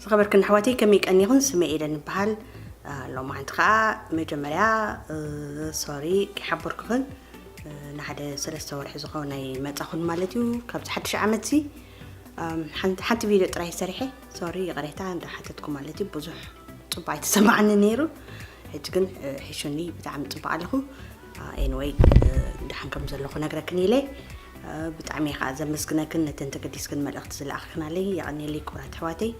ዝኸበርክን ኣሕዋተይ ከመይ ቀኒኽን? ስመይ ኤደን ይበሃል። ሎማዓንቲ ከዓ መጀመርያ ሶሪ ከይሓበርኩኽን ንሓደ ሰለስተ ወርሒ ዝኸውን ናይ መጻኹን ማለት እዩ። ካብዚ ሓድሽ ዓመት ሲ ሓንቲ ቪድዮ ጥራይ ሰሪሐ፣ ሶሪ ይቕሬታ እንዳሓተትኩ ማለት እዩ። ብዙሕ ጽቡቕ ኣይተሰማዕኒ ነይሩ። ሕጂ ግን ሒሹኒ፣ ብጣዕሚ ጽቡቕ ኣለኹ። ኤንወይ፣ ደሓን ከም ዘለኹ ነግረክን ኢለ። ብጣዕሚ ከዓ ዘመስግነክን ነተን ተገዲስክን መልእኽቲ ዝለኣኽክናለይ የቐንየለይ ክቡራት ኣሕዋተይ።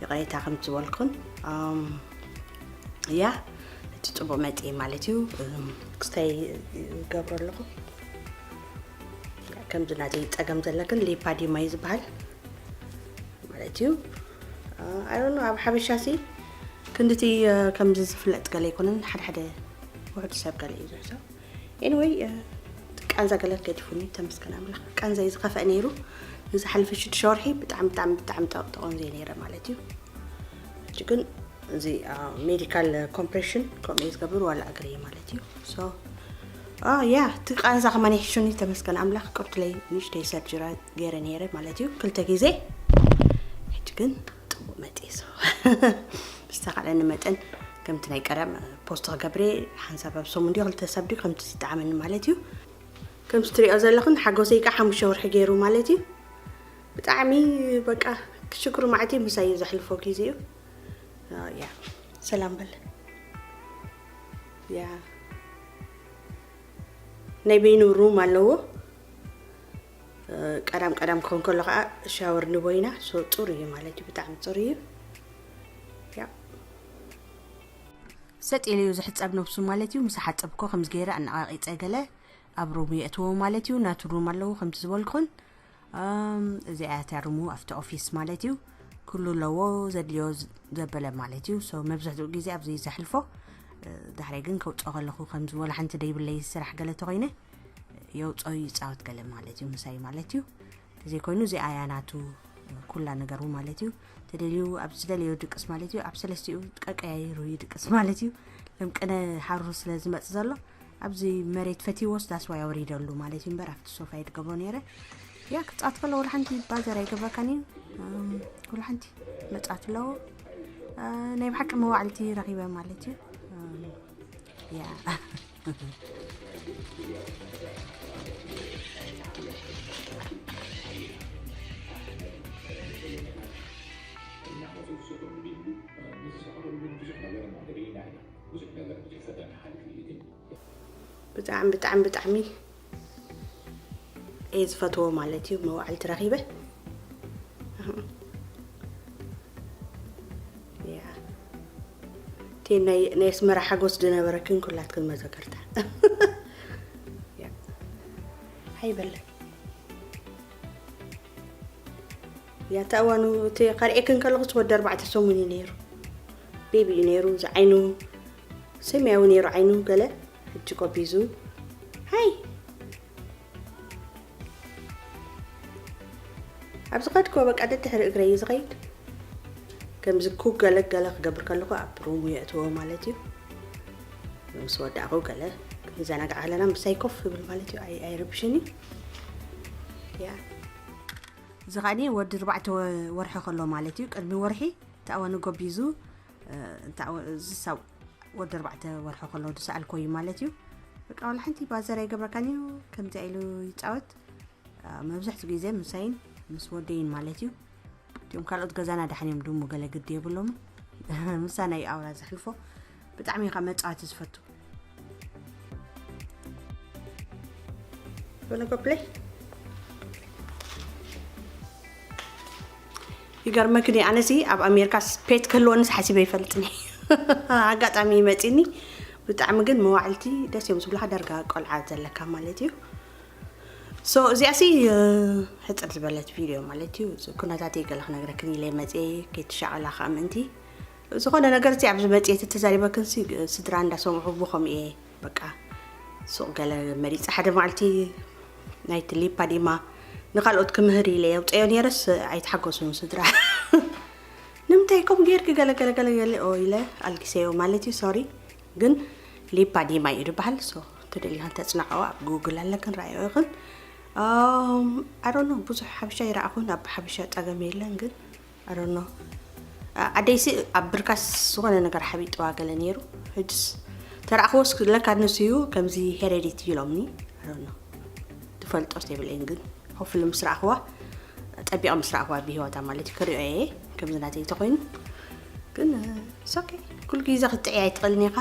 ይቕሬታ ከም ዝበልኩን ያ፣ እቲ ጽቡቕ መጽእ ማለት እዩ። ክስታይ ይገብሮ ኣለኹ። ከምዚ ናተይ ጸገም ዘለክን ሊፓዲማ እዩ ዝበሃል ማለት እዩ። ኣይ ዶንት ኖ፣ ኣብ ሓበሻ ሲ ክንድቲ ከምዚ ዝፍለጥ ገለ ኣይኮነን። ሓደ ሓደ ውሑድ ሰብ ገለ እዩ ዝሕሰብ። ኤንወይ፣ ቃንዛ ገለ ገዲፉኒ፣ ተመስገን ኣምላኽ። ቃንዛ እዩ ዝኸፍአ ነይሩ። ንዝሓለፈ ሽዱሽተ ወርሒ ብጣዕሚ ብጣዕሚ ብጣዕሚ ጠቕጠቖን ዘይ ነይረ ማለት እዩ። ሕጂ ግን እዚ ሜዲካል ኮምፕሬሽን ከምኡ እዩ ዝገብር፣ ዋላ እግሪ ማለት እዩ። ሶ ያ፣ እቲ ቃንዛ ከማን ይሕሹኒ፣ ተመስገን ኣምላኽ። ቅርትለይ ንእሽተይ ሰርጅራ ገይረ ነይረ ማለት እዩ፣ ክልተ ግዜ። ሕጂ ግን ጥቡቕ መጤ። ሶ ብዝተኻለኒ መጠን ከምቲ ናይ ቀደም ፖስት ክገብሬ፣ ሓንሳብ ኣብ ሰሙን ድዩ ክልተ ሰብ ድዩ ከምቲ ዝጠዓመኒ ማለት እዩ። ከምቲ ትሪኦ ዘለኽን ሓጎሰይ ከዓ ሓሙሽተ ወርሒ ገይሩ ማለት እዩ። ብጣዕሚ በቃ ክሽግሩ ማዕቲ ምሳይ እዩ ዘሕልፎ ግዜ እዩ። ያ፣ ሰላም በል። ያ፣ ናይ በይኑ ሩም ኣለዎ። ቀዳም ቀዳም ክኸውን ከሎ ከዓ ሻወር ንቦይና። ሶ ጽሩ እዩ ማለት እዩ፣ ብጣዕሚ ጽሩ እዩ። ያ፣ ሰጥ ኢሉ እዩ ዝሕጸብ ነብሱ ማለት እዩ። ምስ ሓጸብኮ ከምዚ ገይረ ኣነቓቒጸ ገለ ኣብ ሩሙ የእትዎ ማለት እዩ። ናቱ ሩም ኣለዎ ከምቲ ዝበልኩን። እዚኣ እያ ሩሙ ኣብቲ ኦፊስ ማለት እዩ። ኩሉ ኣለዎ ዘድልዮ ዘበለ ማለት እዩ። ሶ መብዛሕትኡ ግዜ ኣብዚ ዘሕልፎ። ዳሕራይ ግን ከውፅኦ ከለኹ ከምዚ ወላ ሓንቲ ደይብለይ ስራሕ ገለ ተኾይነ የውፅኦ ይፃወት ገለ ማለት እዩ ምሳይ ማለት እዩ። ተዘይኮይኑ እዚኣ እያ ናቱ ኩላ ነገሩ ማለት እዩ። ተደልዩ ኣብ ዝደለዮ ድቅስ ማለት እዩ። ኣብ ሰለስቲኡ ቀቀያይሩ ይድቅስ ማለት እዩ። ለም ቅነ ሓሩ ስለ ዝመጽእ ዘሎ ኣብዚ መሬት ፈቲዎስ ዳስዋይ ኣወሪደሉ ማለት እዩ። እምበር ኣብቲ ሶፋ ይድገብሮ ነይረ። ያ ክጻት ከሎ ወላ ሓንቲ ባዘር ኣይገብረካን እዩ። ወላ ሓንቲ መጻት ኣለዎ። ናይ ብሓቂ መዋዕልቲ ረኺበ ማለት እዩ። ያ ብጣዕሚ ብጣዕሚ ብጣዕሚ እየ ዝፈትዎ ማለት እዩ። መዋዕልቲ ረኺበ ያ እቲ ናይ ኣስመራ ሓጎስ ዝነበረክን ኩላትክን መዘከርታ። ያ ኣይበለን። ያታ እዋኑ እቲ ከርእየክን ከለኹ ወዲ ኣርባዕተ ሰሙን እዩ ነይሩ። ቤቢ እዩ ነይሩ። እዚ ዓይኑ ሰማያዊ ነይሩ ዓይኑ ገለ። ሕጂ ቆቢዙ ሃይ ኣብዚ ከድኮ በቃ ደድሕሪ እግረይ እዩ ዝኸይድ። ከምዚ ኩ ገለ ገለ ክገብር ከለኹ ኣብ ሩሙ የእትዎ ማለት እዩ። ምስ ወዳእኹ ገለ ክንዘናጋዕ ከለና ምሳይ ኮፍ ይብል ማለት እዩ። ኣይ- ኣይርብሽን እዩ። ያ እዚ ኸዓኒ ወዲ ኣርባዕተ ወ- ወርሒ ከሎ ማለት እዩ። ቅድሚ ወርሒ ተኣወኒ ጎቢዙ ተሳብ ወዲ ኣርባዕተ ወርሒ ከሎ ዝሰኣልኮ እዩ ማለት እዩ። በቃ ዋላ ሓንቲ ባዘር ኣይገብረካን እዩ። ከምዚ ኢሉ ይፃወት። መብዛሕትኡ ግዜ ምሳይን ምስ ወደይን ማለት እዩ። እቲኦም ካልኦት ገዛና ደሓን እዮም ድሙ ገለ ግዲ የብሎም። ምሳና እዩ ኣውራ ዘሕልፎ። ብጣዕሚ እዩ ካብ መፃወቲ ዝፈቱ። Wanna go play? ይገርመክኒ ኣነሲ ኣብ ኣሜሪካ ፔት ክህልወንስ ሓሲበ ይፈልጥኒ። ኣጋጣሚ ይመፂኒ። ብጣዕሚ ግን መዋዕልቲ ደስ እዮም ዝብልካ፣ ዳርጋ ቆልዓ ዘለካ ማለት እዩ። ሶ እዚኣ ሲ ሕፅር ዝበለት ቪድዮ ማለት እዩ። ኩነታተይ ገለ ክነግረክን ኢለ መፅየ፣ ከይትሻቐላ ከዓ ምእንቲ ዝኾነ ነገር ሲ ኣብዚ መፅየ ተተዛሪበክን ሲ ስድራ እንዳሰምዑ ብኸም እየ በቃ ሱቕ ገለ መሪፀ ሓደ መዓልቲ ናይቲ ሊፓ ዲማ ንካልኦት ክምህር ኢለ የውፀዮ ነይረስ ኣይተሓጎሱን ስድራ። ንምንታይ ከም ጌርኪ ገለ ገለ ገለ ገለ ኦ ኢለ ኣልጊሰዮ ማለት እዩ። ሶሪ ግን ሊፓ ዲማ እዩ ዝበሃል። ሶ ተደሊኻን ተፅናቐዋ ኣብ ጉግል ኣለክን ረኣዮ ይኽን። ኣሮኖ ብዙሕ ሓበሻ ይረኣኹን ኣብ ሓበሻ ፀገም የለን ግን ኣሮኖ ዓደይሲ ኣብ ብርካስ ዝኾነ ነገር ሓቢጥዋ ገለ ነይሩ። ሕጅስ ተራእኽዎስ ለካ ንሱ እዩ ከምዚ ሄሬዲቲ ኢሎምኒ። ትፈልጦስ የብለይን ግን ሆፍል ምስ ረእኽዋ፣ ጠቢቐ ምስ ረእኽዋ ብህይወታ ማለት እዩ ክሪኦ እየ። ከምዚ ናተይ ተኮይኑ ግን ሶኬ ኩሉ ግዜ ክትጥዕያ ኣይትኽእልን ኢኻ።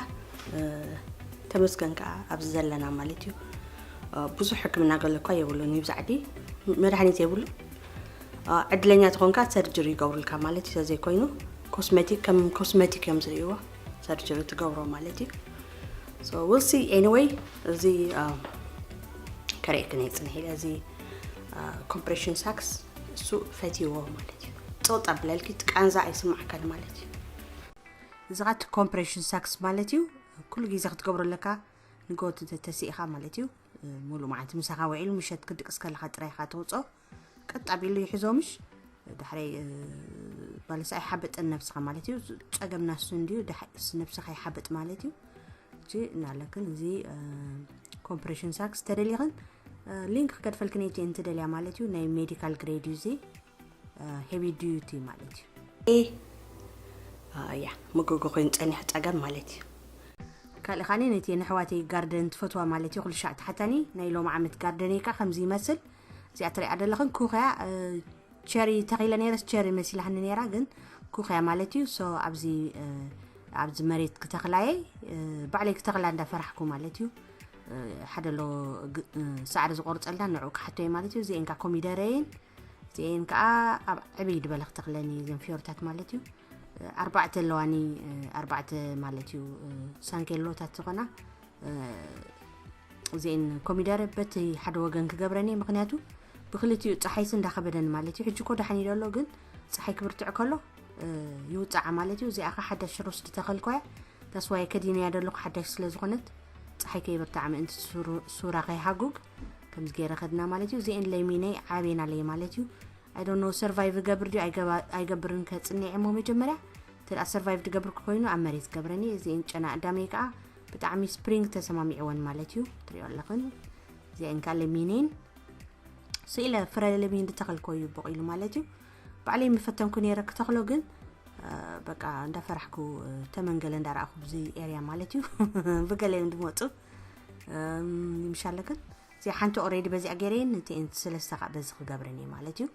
ተመስገን ከዓ ኣብዚ ዘለና ማለት እዩ። ብዙሕ ሕክምና ገለ እኳ የብሉን ይብዛዕዲ መድሃኒት የብሉ። ዕድለኛ ተኾንካ ሰርጀሪ ይገብሩልካ ማለት እዩ። ተዘይኮይኑ ኮስሜቲክ ከም ኮስሜቲክ እዮም ዝርእይዎ። ሰርጀሪ ትገብሮ ማለት እዩ። So we'll see. Anyway እዚ ከርእየክን እየ ጽንሕ ኢለ እዚ ኮምፕሬሽን ሳክስ እሱ ፈትይዎ ማለት እዩ። ጥቕጥ ኣብለልኪ ቃንዛ ኣይስማዕካን ማለት እዩ። እዚ ኻቲ ኮምፕሬሽን ሳክስ ማለት እዩ። ኩሉ ግዜ ክትገብሮ ኣለካ። ንጎት ተሲኢኻ ማለት እዩ። ሙሉ መዓልቲ ምሳኻ ውዒሉ ምሸት ክድቅስ ከለኻ ጥራይ ኢኻ ተውፅኦ። ቀጥ ኣቢሉ ይሕዞ ምሽ ዳሕረይ ባለስ ኣይሓበጠን ነብስኻ ማለት እዩ። ፀገም ናሱ እንድዩ ነብስኻ ይሓበጥ ማለት እዩ። እጂ እናለክን እዚ ኮምፕሬሽን ሳክስ ተደሊኽን ሊንክ ክገድፈልክን እየ እንትደልያ ማለት እዩ። ናይ ሜዲካል ግሬድ እዩ እዚ ሄቪ ዲዩቲ ማለት እዩ። ያ ምግጉ ኮይኑ ፀኒሑ ፀገም ማለት እዩ። ካልእ ኻኒ ነቲ ነሕዋተይ ጋርደን ትፈትዋ ማለት እዩ። ኩሉ ሻዕ ትሓታኒ ናይ ሎሚ ዓመት ጋርደነይ ከዓ ከምዚ ይመስል። እዚኣ ትሪኣ ዘለኽን ኩኽያ ቸሪ ተኺለ ነይረስ ቸሪ መሲላህኒ ነይራ ግን ኩኽያ ማለት እዩ። ሶ ኣብዚ ኣብዚ መሬት ክተኽላየ ባዕለይ ክተኽላ እንዳፈራሕኩ ማለት እዩ። ሓደ ኣሎ ሳዕሪ ዝቆርፀልና ንዑ ክሓቶ እየ ማለት እዩ። እዚአን ከዓ ኮሚደረየን እዚአን ከዓ ኣብ ዕብይ ድበለ ክተኽለኒ እዘን ፍዮርታት ማለት እዩ። ኣርባዕተ ኣለዋኒ ኣርባዕተ ማለት እዩ። ሳንኬሎታት ዝኾና እዚአን ኮሚደረ በቲ ሓደ ወገን ክገብረኒ ምክንያቱ ብክልቲኡ ፀሓይሲ እንዳኸበደኒ ማለት እዩ። ሕጂ እኮ ዳሕኒ ደሎ ግን ፀሓይ ክብርትዕ ከሎ ይውፃዓ ማለት እዩ። እዚኣ ከ ሓዳሽ ሮስ ዝተኸልኳያ ታስዋይ ከዲነያ ደለኩ ሓዳሽ ስለ ዝኾነት ፀሓይ ከይብርትዓ ምእንቲ ሱራ ከይሃጉግ ከምዚ ገይረ ከድና ማለት እዩ። እዚአን ለሚነይ ዓብየን ኣለየ ማለት እዩ። I don't know survive ገብር ድዩ ኣይገብርን ከፅኒዕ እሞ መጀመርያ ተደኣ survive ድገብር ኮይኑ ኣብ መሬት ገብረኒ። እዚአን ጨና ኣዳመይ ከዓ ብጣዕሚ ስፕሪንግ ተሰማሚዕወን ማለት እዩ። ትሪኦ ኣለኽን እዚአን ከዓ ለሚነን ስኢለ ፍረ ለሚን ዝተኸልኮ እዩ በቂሉ ማለት እዩ። ባዕለይ ምፈተንኩ ነይረ ክተኽሎ ግን በቃ እንዳፈራሕኩ ተመንገለ እንዳረኣኹ ብዚ ኤርያ ማለት እዩ። ብገለ እዮም ድመፁ ምሻለክን እዚ ሓንቲ ኦሬዲ በዚኣ ገይረየን እቲአን ሰለስተ ከዓ በዚ ክገብረን እየ ማለት እዩ።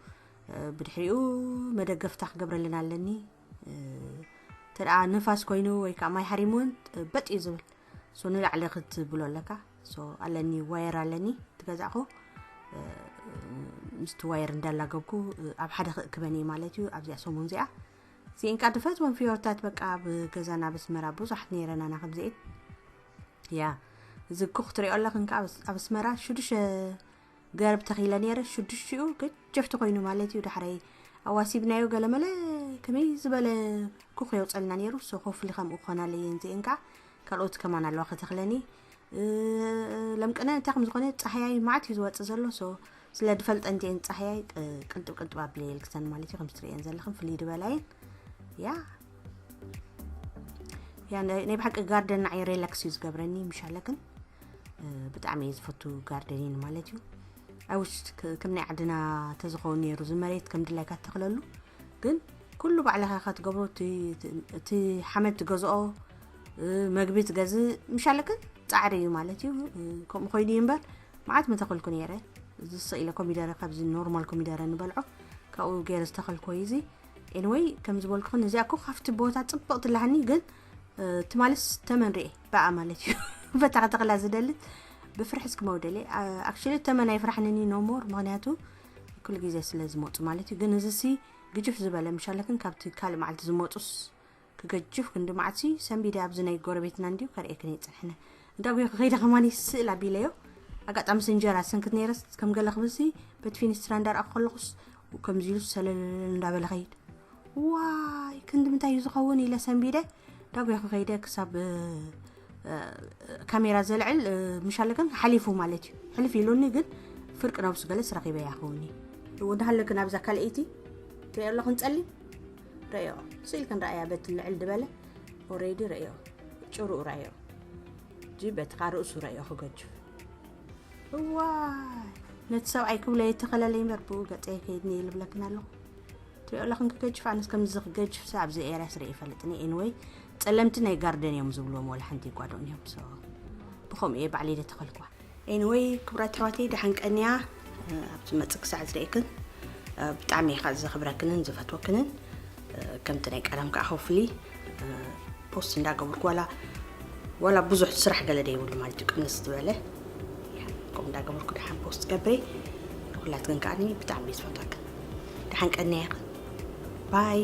ብድሕሪኡ መደገፍታ ክገብረልን ኣለኒ። ተደኣ ንፋስ ኮይኑ ወይ ከዓ ማይ ሓሪሙ እውን በጥ እዩ ዝብል። ሶ ንላዕሊ ክትብሎ ኣለካ። ሶ ኣለኒ ዋየር ኣለኒ ትገዛእኹ ምስቲ ዋየር እንዳላገብኩ ኣብ ሓደ ክእክበን እየ ማለት እዩ። ኣብዚኣ ሰሙን እዚኣ እዚአን ከዓ ድፈትወን ፍዮርታት በቃ ኣብ ገዛና ኣብ ኣስመራ ብዙሓት ነይረናና ከምዚአን ያ እዚ ኩኽ ትሪኦ ኣለኽን ከዓ ኣብ ኣስመራ ሽዱሽተ ገረብ ተኺለ ነይረ ሽዱሽቲኡ ገጀፍቲ ኮይኑ ማለት እዩ። ዳሕረይ ኣዋሲብናዮ ገለመለ ከመይ ዝበለ ኩኽ የውፀልና ነይሩ። ሶ ኮፍሊ ከምኡ ክኾናለ እየን እዚአን ከዓ ካልኦት ከማን ኣለዋ ከተኽለኒ ለምቅነ እንታይ ከም ዝኾነ ፀሃያይ ማዕት እዩ ዝወፅእ ዘሎ። ሶ ስለ ድፈልጠ እንቲአን ፀሃያይ ቅንጥብ ቅንጥብ ኣብለ የልክሰን ማለት እዩ። ከም ትርእየን ዘለኽን ፍልይ ድበላየን ያ ያ ናይ ብሓቂ ጋርደን ንዓይ ሬላክስ እዩ ዝገብረኒ ምሻለክን ብጣዕሚ እየ ዝፈቱ ጋርደኒን ማለት እዩ። ኣውሽ ከም ናይ ዓድና ተዝኸውን ነይሩ ዝመሬት ከም ድላይካ ትተኽለሉ ግን ኩሉ ባዕልኻ ኢኻ ትገብሮ። እቲ ሓመድ ትገዝኦ መግቢ ትገዝእ ምሻለክን ፃዕሪ እዩ ማለት እዩ። ከምኡ ኮይኑ እዩ እምበር መዓት መተኸልኩ ነይረ። ዝስቕ ኢለ ኮሚደረ ካብዚ ኖርማል ኮሚደረ ንበልዖ ካብኡ ገይረ ዝተኸልኮ እዩ እዚ ኤንወይ ከም ዝበልኩኽን እዚኣ እኮ ካብቲ ቦታ ፅብቕ ትላሃኒ ግን ትማልስ ተመን ርኤ በኣ ማለት እዩ። በታ ከተኽላ ዝደሊ ብፍርሒ እስኪ መውደሊ ኣክቹሊ ተመን ኣይፍራሕንኒ ኖሞር ምክንያቱ ኩሉ ግዜ ስለ ዝመፁ ማለት እዩ። ግን እዚ ሲ ግጅፍ ዝበለ ምሻለክን ካብቲ ካልእ መዓልቲ ዝመፁስ ክገጅፍ ክንዲ መዓልቲ ሰንቢደ ኣብዚ ናይ ጎረቤትና እንዲዩ ከርእየክን እየ ፅንሕነ እንዳ ጉዮ ከኸይደ ከማኒ ስእል ኣቢለዮ ኣጋጣሚ ስንጀራ ሰንክት ነይረስ ከም ገለ ክብልሲ በቲ ፊኒስትራ እንዳርኣኩ ከለኹስ ከምዚ ኢሉ ሰለለለ እንዳበለ ኸይድ ዋይ ክንዲ ምንታይ እዩ ዝኸውን ኢለ ሰንቢደ ዳጉያ ከኸይደ ክሳብ ካሜራ ዘልዕል ምሻለከን ሓሊፉ ማለት እዩ። ሕልፍ ኢሉኒ ግን ፍርቂ ነብሱ ገለስ ረኺበያ ክውኒ ወዳሃለክን ኣብዛ ካልአይቲ ትሪኦ ኣለኹን ጸሊም ረዮ ስኢልክን ረኣያ በቲ ልዕል ድበለ ኦሬዲ ረዮ ጭሩኡ ረዮ ጂ በትኻ ርእሱ ረዮ ክገጅፍ እዋይ ነቲ ሰብኣይ ክብሎ የተኸለለይ እምበር ብኡ ገጸ ከይድኒ ልብለክን ኣለኹ። እቲ ሪኦ ኣለኹም ክገጅፍ ኣነስ ከምዚ ክገጅፍ ሳ ኣብዚ ኤርያ ስርኢ ይፈልጥኒ። ኤንወይ ጸለምቲ ናይ ጋርደን እዮም ዝብልዎም ወላ ሓንቲ ይጓዶን እዮም። ብኸምኡ እየ ባዕለይ ደተኸልኳ። ኤንወይ ክቡራት ኣሕዋተይ ደሓን ቀንያ። ኣብ ዝመጽእ ክሳዕ ዝርእየክን ብጣዕሚ እየ ከዓ ዘኽብረክንን ዝፈትወክንን። ከምቲ ናይ ቀደም ከዓ ሆፍሊ ፖስት እንዳገበርኩ ዋላ ዋላ ብዙሕ ስራሕ ገለ ደይብሉ ማለት እዩ ቅንስ ዝበለ ከምኡ እንዳገበርኩ ደሓን ፖስት ገብሬ። ንኩላትክን ከዓ ብጣዕሚ እየ ዝፈትወክን። ደሓን ቀንያ ይኽን ባይ።